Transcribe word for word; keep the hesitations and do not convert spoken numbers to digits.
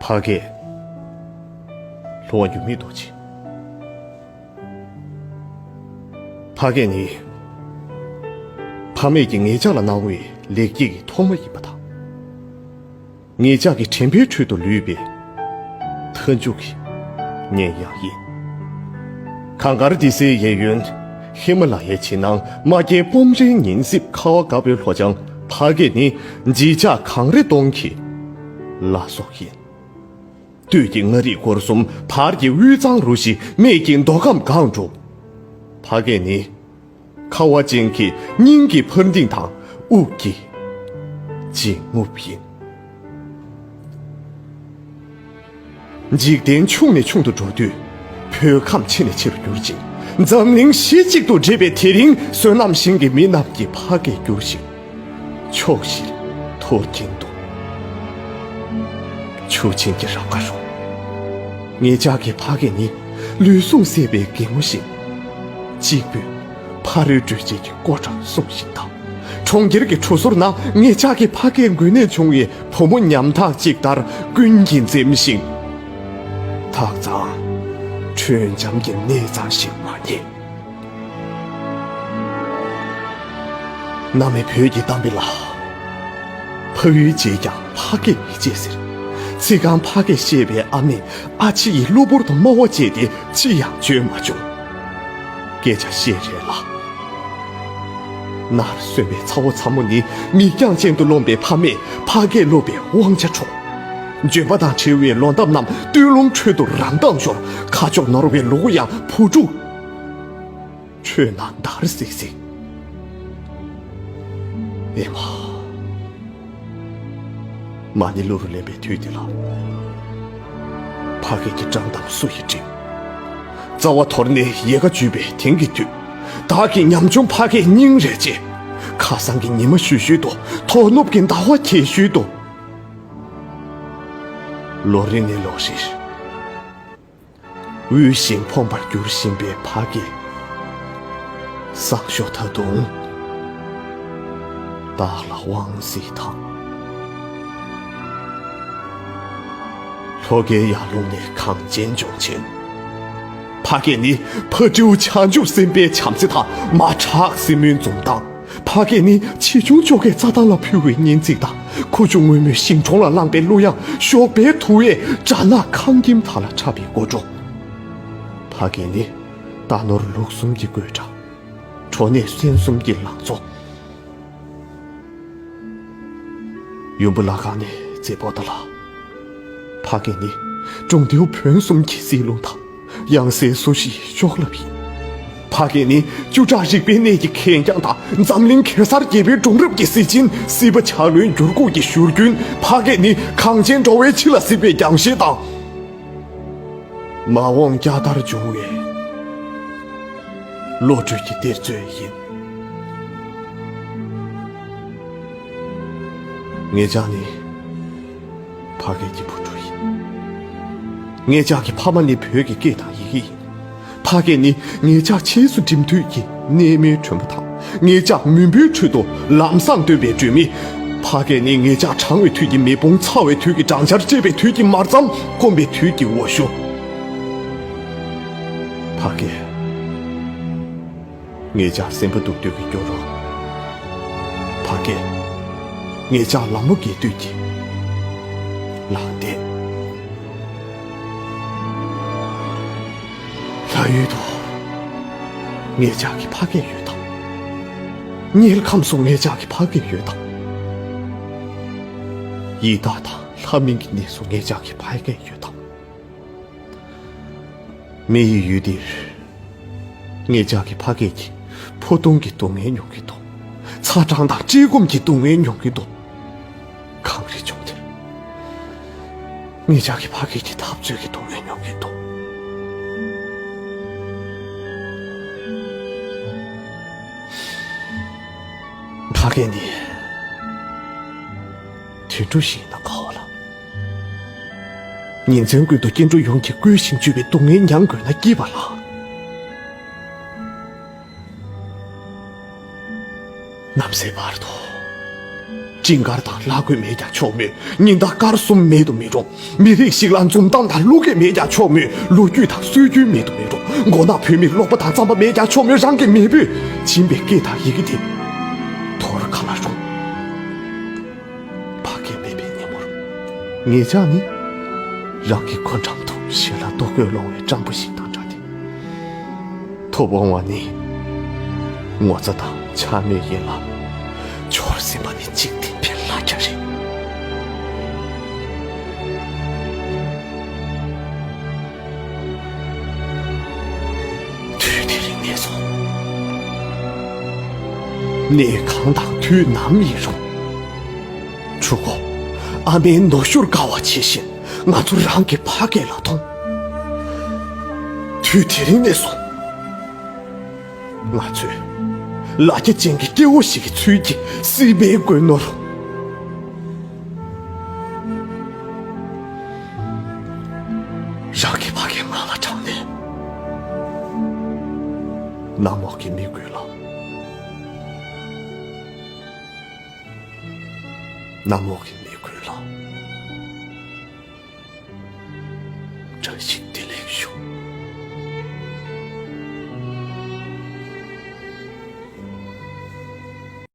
ཕ་སྐད། ལྷོ་བ་འགྱུར་མེད་རྡོ་རྗེ། ཕ་སྐད་ནི། ཕ་མེས་ཀྱིས་ངེད་ཅག་ལ་གནང་བའི་ལེགས་སྐྱེས་ཀྱི་ཐོག་མ་ཡིན་པ་དང་། ངེད་ཅག་གི་དྲན་པའི་ཁྲོད་དུ་ལུས་པའི་མཐའ་མཇུག་གི་སྙན་དབྱངས་ཡིན། གངས་དཀར་ཏི་སེའི་གཡས་གཡོན། ཧི་མ་ལ་ཡའི་ཕྱི་ནང་། རྨ་རྒྱལ་སྤོམ་རའི་ཉིན་སྲིབ། ཁ་བ་དཀར་པོའི་ལྷོ་བྱང་། ཕ་སྐད་ནི་བརྗིད་ཆགས་གངས་རི་སྟོང་གི་བླ་སྲོག་ཡིན། སྟོད་ཀྱི་མངའ་རིས་སྐོར་གསུམ། བར་གྱི་དབུས་གཙང་རུ་བཞི། སྨད་ཀྱི་མདོ་ཁམས་སྒང་དྲུག། ཕ་སྐད་ནི། ཁ་བ་ཅན་གྱི་སྙིང་གི་འཕར་ལྡིང་དང་། དབུགས་ཀྱི་འབྱིན་རྔུབ་ཡིན། འཇིག་རྟེན་ཆུང་ནས་ཆུང་དུ་འགྲོ་དུས། བོད་ཁམས་ཆེ་ནས་ཆེ་རུ་གྱུར་ཅིང་། འཛམ་གླིང་གཞི་གཅིག་ཏུ་འདྲེས་པའི་དེ་རིང་། བསོད་ནམས་ཞིང་གི་མི་རྣམས་ཀྱི་ཕ་སྐད་འགྱུར་ཞིང་། ཕྱོགས་བཞིར་འཐོར་གྱིན་འདུག། ཆུ་ཆེན་གྱི་རབ་དགའ་རུ། ངེད་ཅག་གི་ཕ་སྐད་ནི་ལུས་ཟུངས་ཟད་པའི་སྒེག་མོ་བཞིན། གཅིག་པུས་ཕ་རོལ་སྤྲོད་བྱེད་ཀྱི་སྐོར་བྲག་སྲུང་བཞིན་དང་། གྲོང་ཁྱེར་གྱི་གྲུ་ཟུར་ན། ངེད་ཅག་གི་ཕ་སྐད་འགོས་ནད་བྱུང་བའི་བུ་མོ་ཉམ་ཐག་ཅིག་ལྟར་ཀུན་གྱིས་འཛེམ་ཞིང་། ཐག་གཙང་དྲོད་འཇམ་གྱི་གནས་གཙང་ཞིག་མ་རྙེད། ན་མེད་བོད་ཀྱི་གཏམ་དཔེ་ལ། ཕ་ཡུལ་བརྗེད་ཀྱང་ཕ་སྐད་མི་བརྗེད་ཟེར། ཚིག་རྐང་ཕ་སྐད་བཤད་པའི་ཨ་མས་ཨ་ཕྱི་ཡི་གློ་བུར་དུ་སྨྲ་བ་བཅད་དེ་ཅི་ཡང་བརྗོད་མ་བྱུང་། སྐད་ཆ་བཤད་རེད་ལ། ནར་སོན་པའི་ཚ་བོ་ཚ་མོ་ནི། མིག་རྒྱང་ཅན་དུ་རློམ་པའི་ཕ་མས་ཕ་སྐད་སློབ་པའི་དབང་ཆ་འཕྲོག། འགྱོད་པ་དང་བྲལ་བའི་ལོ་འདབ་རྣམས་སྟོད་ལུང་ཁྲོད་དུ་རང་མདངས་ཤོར། ཁ་ཕྱོགས་ནོར་བའི་ལུ་གུ་ཡང་བུ་ཕྲུག་ཁྲོད་ན་འདར་སིག་སིག། ཨེ་མ། མ་ཎི་གླུ་རུ་ལེན་པའི་དུས་འདི་ལ། ཕ་སྐད་ཀྱི་བཀྲག་མདངས་སུ་ཡིས་འགྲིབ། རྩ་བ་དོར་ནས་ཡལ་ག་འཇུས་པའི་དེང་གི་དུས། བདག་གི་ཉམ་ཆུང་ཕ་སྐད་སྙིང་རེ་རྗེ། ཁ་སང་གི་ཉི་མ་ཤུལ་ཤུལ་དུ། དོ་ནུབ་ཀྱི་ཟླ་བ་འཁྱིལ་ཤུལ་དུ། ལོ་རེ་ནས་ལོ་རེར། དབུལ་ཞིང་ཕོངས་པར་འགྱུར་བཞིན་པའི་ཕ་སྐད། སང་ཞོགས་ད་དུང་བདག་ལ་དབང་བསྒྱུར་དང་། ལྷོ་ཁའི་ཡར་ཀླུང་ནས་གངས་ཅན་ལྗོངས་ཆེན། ཕ་སྐད་ནི་ཕ་སྤྲེའུ་བྱང་ཆུབ་སེམས་དཔའི་བྱམས་བརྩེ་དང་མ་བྲག་སྲིན་མོའི་འཛུམ་མདངས། ཕ་སྐད་ནི་ཆེ་ཆུང་ཅོག་གེའི་རྩྭ་ཐང་ལ་ཕུལ་བའི་སྙན་ཚིག་དང་། ཁུ་བྱུག་སྔོན་མོའི་ཞིང་གྲོང་ལ་བླངས་པའི་གླུ་དབྱངས། ཞོགས་པའི་དུ་བས་སྦྲ་ནག་ཁང་ཁྱིམ་དག་ལ་འཁྲབ་པའི་སྒོ་དྲུག། ཕ་སྐད་ནི་རྟ་ནོར་ལུག་གསུམ་གྱི་དགོད་སྒྲ། གྲོ་ནས་སྲན་གསུམ་གྱི་ལང་ཚོ། ཡུམ་བུ་བླ་སྒང་ནས་རྫི་བོ་ཏ་ལ། ཕ་སྐད་ནི་གྲོང་རྡལ་བོན་གསུམ་གྱི་བསིལ་རླུང་དང་། གཡང་སའི་སོ་བཞིའི་གཤོག་རླབས་ཡིན། ཕ་སྐད་ནི་བཅུ་ཕྲག་རིག་པའི་གནས་ཀྱི་གད་རྒྱངས་དང་། འཛམ་གླིང་གེ་སར་རྒྱལ་པོའི་སྒྲུང་རབ་ཀྱི་གཟི་བྱིན། སྲིད་པ་ཆགས་བློའི་འགྱུར་ཁུག་གི་བཞུར་རྒྱུན། ཕ་སྐད་ནི་གངས་ཅན་འགྲོ་བའི་འཆི་ལ་སྲིད་པའི་རྒྱང་ཤེལ་དང་། མ་འོངས་རྒྱལ་དར་འབྱུང་བའི་བློ་གྲོས་ཀྱི་གཏེར་མཛོད་ཡིན། ངེད་ཅག་ནི་ཕ་སྐད་ཀྱི་བུ་ཕྲུག་ཡིན། ངེད་ཅག་གི་ཕ་མ་ནི་བོད་ཀྱི་སྐད་དང་ཡི་གེ་ཡིན། ཕ་སྐད་ནི་ངེད་ཅག་ཕྱིས་སུ་འགྲིམ་འདོད་ཀྱི་གནས་མལ་དྲོན་པོ་དང་། ངེད་ཅག་མུན་པའི་ཁྲོད་དུ་ལམ་བཟང་སྟོན་པའི་སྒྲོན་མེ། ཕ་སྐད་ནི་ངེད་ཅག་གྲང་བའི་དུས་ཀྱི་མེ་དཔུང་། ཚ་བའི་དུས་ཀྱི་སྦྲང་ཆར། བཀྲེས་པའི་དུས་ཀྱི་མར་རྩམ། སྐོམ་པའི་དུས་ཀྱི་འོ་ཞོ། ཕ་སྐད། ངེད་ཅག་སེམས་པ་སྡུག་དུས་ཀྱི་སྐྱོ་རོ། ཕ་སྐད། ངེད་ཅག་ལ་མོ་རྒས་དུས་ཀྱི་ལག་དེབ། ལྷ་ཡུལ་དུ་ངེད་ཅག་གི་ཕ་སྐད་ཡོད་དམ། དམྱལ་ཁམས་སུ་ངེད་ཅག་གི་ཕ་སྐད་ཡོད་དམ། ཡི་དྭགས་དང་ལྷ་མིན་གྱི་གནས་སུ་ངེད་ཅག་གི་ཕ་སྐད་ཡོད་དམ། མི་ཡི་ཡུལ་འདིར་ངེད་ཅག་གི་ཕ་སྐད་ཀྱིས་འཕོ་ལྟུང་གི་སྡུག་བསྔལ་མྱོང་གི་འདུག། ཚ་གྲང་དང་བཀྲེས་སྐོམ་གྱི་སྡུག་བསྔལ་མྱོང་གི་འདུག། གངས་རི་ལྗོངས་འདིར་ངེད་ཅག་གི་ཕ་སྐད་ཀྱིས་འཐབ་རྩོད་ཀྱི་སྡུག་བསྔལ་མྱོང་གི་འདུག། ཕ་སྐད་ནི་དུད་འགྲོ་ཞིག་ཡིན་ན་ཁ་བ་ལ། ཉིན་མཚན་ཀུན་ཏུ་སྐྱེ་འགྲོ་ཡོངས་ཀྱིས་བསྐུལ་ཞིང་བཅོལ་བའི་སྡུག་བསྔལ་མྱང་དགོས་ན་སྐྱིད་པ་ལ། ནམ་ཟླའི་བར་དུ་ སྤྲིན་དཀར་དང་ལྷ་གོས་མེད་ཀྱང་ཆོག་མོད། ཉི་ཟླ་སྐར་གསུམ་མེད་དུ་མི་རུང་། མི་རིགས་ཤིག་ལ་འཛུམ་མདངས་དང་བློ་སྐྱེད་མེད་ཀྱང་ཆོག་མོད། ལོ་རྒྱུས་དང་སྲོལ་རྒྱུན་མེད་དུ་མི་རུང་། མགོ་ནག་བུད་མེད་ཀློག་པ་དང་རྩོམ་པ་མེད་ཀྱང་ཆོག་མོད། རང་གི་མེས་པོས་བྱིན་པའི་སྐད་དང་ཡི་གེ་དེ་དོར་ག་ལ་རུང་། ཕ་སྐད་མེད་པའི་ཉིན་མོར། ངེད་ཅག་ནི་རང་གི་ཁོང་འགྲམ་དུ་ཞེ་ལ་ལྟོ་གོས་སློང་བའི་སྤྲང་པོ་ཞིག་དང་འདྲ་སྟེ། ཐུབ་འོང་བ་ནི་ངོ་ཚ་དང་ཆ་མེད་ཡིན་ལ། འཆོར་ཟིན་པ་ནི་འཇིག་རྟེན་པའི་ལ་རྒྱ་རེད། དུས་དེ་རིང་ནས་བཟུང་། གནས་གང་དང་དུས་ནམ་ཡིན་རུང་། ཕྲུ་གུ། ཨ་མའི་ནུ་ཞོར་དགའ་བ་ཇི་བཞིན་ང་ཚོ་རང་གི་ཕ་སྐད་ལ་མཐོང་། དུས་དེ་རིང་ནས་བཟུང་། ང་ཚོས་ལ་རྒྱ་ཅན་གྱི་སྐྱེ་བོ་ཞིག་གི་ཚུལ་གྱིས་སྲིད་པའི་མགོན་ནོར། རང་གི་ཕ་སྐད་ངག་ལ་དྲངས་ནས། གནམ་འོག་གི་མི་ཀུན་ལ། གནམ་འོག་གི་མི་ཀུན་ལ། བཀྲ་ཤིས་